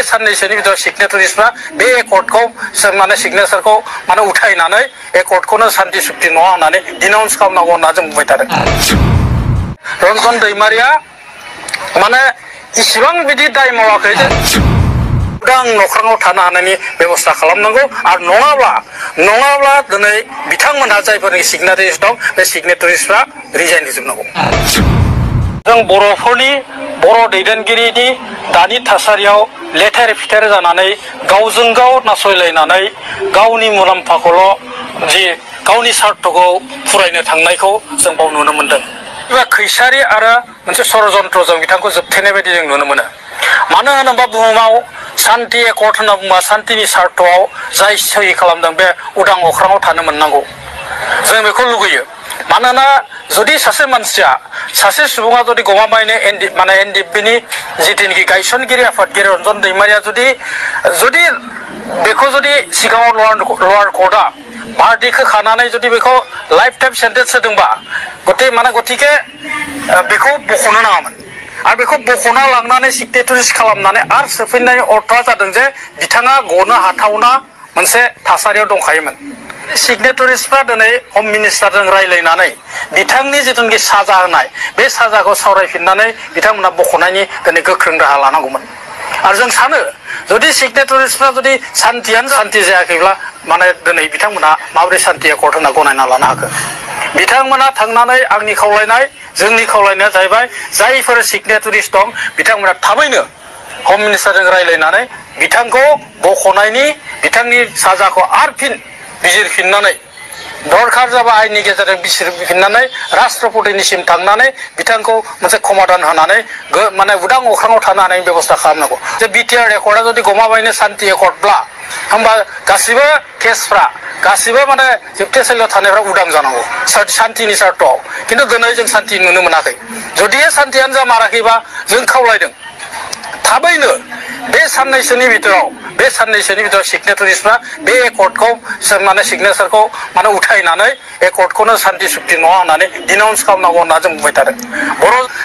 साननैसोनि भितराव सिगनेटारिसफ्रा बे एकर्डखौ माने सिगनेचारखौ माने उथायनानै एकर्डखौनो सान्ति सुक्ति नङा होननानै डिनाउन्स खालामनांगौ होनना जों बुंबाय थादों। रन्जन दैमारिया माने इसिबां बिदि दाय मावाखै जे उदां नख्राङाव थानो हानायनि बेबस्था खालामनांगौ आरो नङाब्ला दिनै बिथांमोनहा जायफोरनि सिगनेटारिस दं बे सिगनेटारिसफ्रा रिजाइन होजोबनांगौ। जों बर'फोरनि बर' दैदेनगिरिनि दानि थासारियाव लेथेर फिथेर जानानै गावजों गाव नासयलायनानै गावनि मुलाम्फाखौल' जि गावनि सार्थखौ फुरायनो थांनायखौ जों बाव नुनो मोनदों। एबा खैसारि आरो मोनसे षड़यन्त्रजों बिथांखौ जोबथेनाय बायदि जों नुनो मोनो। मानो होनोबा बुहुमाव शान्ति एकर्ड होनना बुंबा शान्तिनि सार्थआव जाय सहि खालामदों बे उदां अख्राङाव थानो मोननांगौ जों बेखौ लुगैयो। मानोना जुदि सासे मानसिया सासे सुबुङा जुदि गमामायैनो एनडिएफबिनि जिथुनिखि गायसनगिरि आफादगिरि रन्जन दैमारिया जुदि बेखौ जुदि सिगाङाव लवार कर्टआ भार्डिक्ट होखानानै जुदि बेखौ लाइफ टाइम सेन्टेन्स होदोंबा गतिके बेखौ बख'नो नाङामोन आरो बेखौ बख'ना लांनानै सिगनेटारिस खालामनानै आरो सोफिननायनि अर्थआ जादों जे बिथाङा गनो हाथावना मोनसे थासारियाव दंखायोमोन। सिगनेटारिसफ्रा दिनै हम मिनिस्टारजों रायज्लायनानै बिथांनि जिथुनिखि साजा होनाय बे साजाखौ सावरायफिननानै बिथांमोना बख'नायनि दिनै गोख्रों राहा लानांगौमोन। आरो जों सानो जुदि सिगनेटारिसफ्रा जुदि सान्तियानो सान्ति जायाखैब्ला माने दिनै बिथांमोना माबोरै सान्ति एकर्ड होनना गनायना लानो हाखो। बिथांमोना थांनानै आंनि खावलायनाय जोंनि खावलायनाया जाहैबाय जायफोर सिगनेटारिस दं बिथांमोना थाबैनो हम मिनिस्टारजों रायज्लायनानै बिथांखौ बख'नायनि बिथांनि साजाखौ आरो फिन बिजिरफिननानै दरखार जाबा आयेननि गेजेरजों बिजिरफिननानै राष्ट्रपतिनिसिम थांनानै बिथांखौ मोनसे समाधान होनानै माने उदां अख्राङाव थानो हानायनि बेबस्था खालामनांगौ। जे बिटिआर एकर्डआ जुदि गमामायैनो सान्ति एकर्डब्ला होमबा गासिबो केसफ्रा गासिबो माने जोबथेसालियाव थानायफ्रा उदां जानांगौ सान्तिनि सार्थआव। खिन्थु दिनै जों सान्ति नुनो मोनाखै। जुदि सान्तियानो जामाराखैबा जों खावलायदों थाबैनो बे साननैसोनि भितराव सिगनेटारिसफ्रा बे एकर्डखौ माने सिगनेचारखौ माने उथायनानै एकर्डखौनो सान्ति सुक्ति नङा होननानै डिनाउन्स खालामनांगौ होनना जों बुंबाय थादों।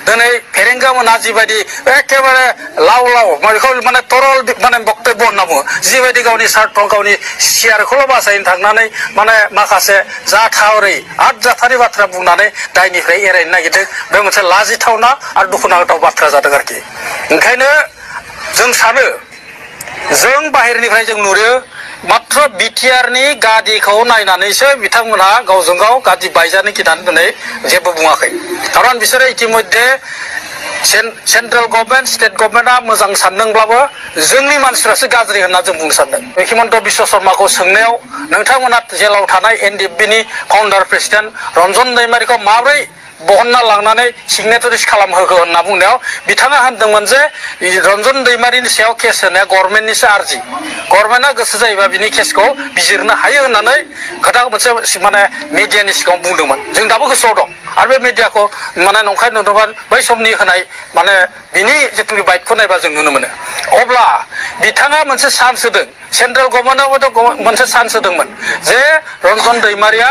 दिनै फेरेंगा मोना जिबायदि एखेबारे लाव बेखौ माने तरल माने बक्तब्य होनना बुङो जिबायदि गावनि सार्थ गावनि सियारखौल' बासायनो थांनानै माने माखासे जाथारै बाथ्रा बुंनानै दायनिफ्राय एरायनो नागिरदों। बे मोनसे लाजिथावना आरो दुखुनांथाव बाथ्रा जादों आरोखि। ओंखायनो जों सानो जों बाहेरनिफ्राय जों नुयो मात्र बिटिआरनि गादिखौ नायनानैसो बिथांमोनहा गावजों गाव गादि बायजानो गिनानै दिनै जेबो बुङाखै। खारन बिसोरो इतिमध्ये सेन्ट्रेल गभर्नमेन्ट स्टेट गभर्नमेन्टआ मोजां सानदोंब्लाबो जोंनि मानसिफ्रासो गाज्रि होनना जों बुंनो सानदों। हिमन्त बिश्व शर्माखौ सोंनायाव नोंथांमोना जेलाव थानाय एनडिएफबिनि फाउन्डार प्रेसिडेन्ट रन्जन दैमारिखौ माबोरै बहनना लांनानै सिगनेटारिस खालामहोखो होनना बुंनायाव बिथाङा होनदोंमोन जे रन्जन दैमारिनि सायाव केस होनाया गभर्नमेन्टनिसो आर्जि, गभर्नमेन्टआ गोसो जायोबा बिनि केसखौ बिजिरनो हायो होननानै खोथा मोनसे माने मिडियानि सिगाङाव बुंदोंमोन। जों दाबो गोसोआव दं आरो बे मिडियाखौ माने नंखाय नुदोंमोन बै समनि होनाय माने बिनि जिथुनि बाइटखौ नायबा जों नुनो मोनो। अब्ला बिथाङा मोनसे चान्स होदों, सेन्ट्रेल गभर्नमेन्टआवबोथ' मोनसे चान्स होदोंमोन जे रन्जन दैमारिया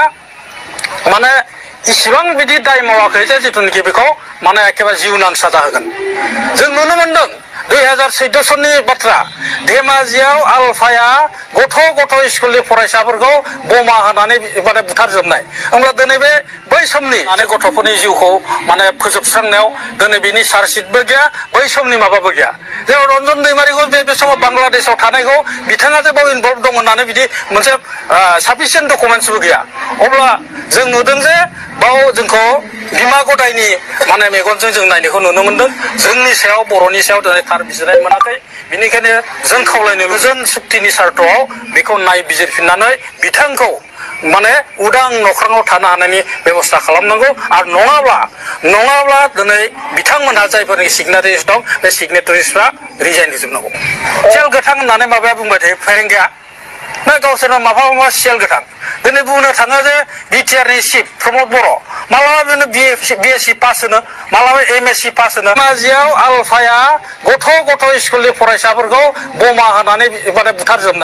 माने इसिबां बिदि दाय मावाखै जे जिथुनिखि बेखौ माने एखेबारे जिउनां साजा होगोन। जों नुनो मोनदों 2014 सननि बाथ्रा धेमाजियाव आलफाया गथ' स्कुलनि फरायसाफोरखौ बमा होनानै माने बुथारजोबनाय। होमब्ला दिनै बै समनि माने गथ'फोरनि जिउखौ माने फोजोबस्रांनायाव दिनै बिनि चार्जसिटबो गैया, बै समनि माबाबो गैया। जे रन्जन दैमारिखौ बे समाव बांलादेशआव थानायखौ बिथाङा जे बाव इनभल्भ दं होननानै बिदि मोनसे साफिसियेन्ट डकुमेन्टसबो गैया। अब्ला जों नुदों जे बाव जोंखौ बिमा गदायनि माने मेगनजों जों नायनायखौ नुनो मोनदों। जोंनि सायाव बर'नि सायाव दिनै थार बिजिरनाय मोनाखै। बेनिखायनो जों खावलायनो गोजोन सुक्तिनि सार्थआव बेखौ नायबिजिरफिननानै बिथांखौ माने उदां नख्राङाव थानो हानायनि बेबस्था खालामनांगौ। आरो नङाब्ला दिनै बिथांमोनहा जायफोरनि सिगनेटारिस दं बे सिगनेटारिसफ्रा रिजाइन होजोबनांगौ। सेल गोथां होननानै माबाया बुंबाय थायो फेरेंगाया गावसोरनो माबा सियाल गोथां। दिनै बुंनो थाङो जे बिटिआरनि चिफ प्रमद बर' मालाबा बिनो बिएससि पास होनो, मालाबा एमएससि पास होनो। धेमाजियाव आलफाया गथ' स्कुलनि फरायसाफोरखौ बमा होनानै माने बुथारजोबनाय।